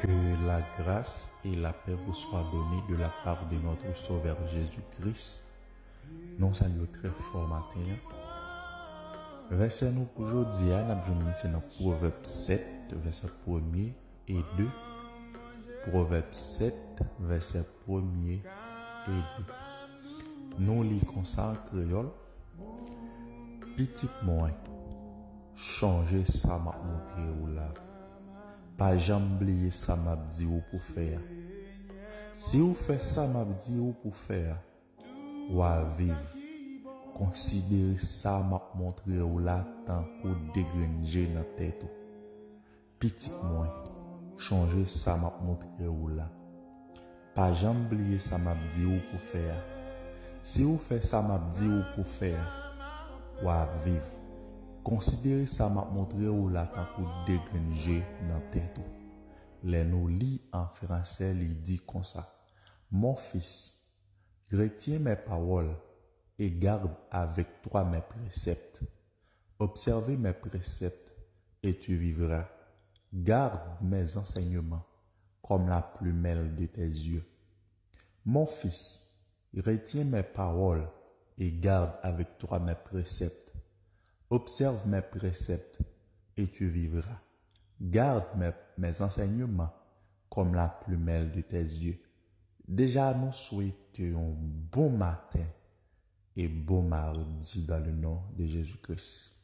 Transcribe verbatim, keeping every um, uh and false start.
Que la grâce et la paix vous soient données de la part de notre Sauveur Jésus-Christ. Nou salye w trè fò maten an. Vèsè nou pou jodi a, n ap jwenn li se nan Pwovèb sèt, vèsè premye e de. Pwovèb sèt, vèsè premye e de. Nou li konsa an kreyòl. Pitit mwen, chonje sa m ap montre w la. Pa janm bliye sa m ap di w pou fè a. Si w fè sa m ap di w pou fè a, w a viv. Konsidere sa m ap montre w la tankou de grenn je nan tèt ou. Pitit mwen, chonje sa m ap montre w la. Pa janm bliye sa m ap di w pou fè a. Si w fè sa m ap di w pou fè a, w a viv. Konsidere sa m ap montre w la tankou de grenn je nan tèt ou. Lè nou li an fransè, li di konsa, Mon fils, retiens mes paroles et garde avec toi mes préceptes. Observe mes préceptes et tu vivras. Garde mes enseignements comme la plus belle de tes yeux. Mon fils, retiens mes paroles et garde avec toi mes préceptes. Observe mes préceptes et tu vivras. Garde mes, mes enseignements comme la plus belle de tes yeux. Deja nou swete yon bon maten e bon mardi dans le nom de Jésus-Christ.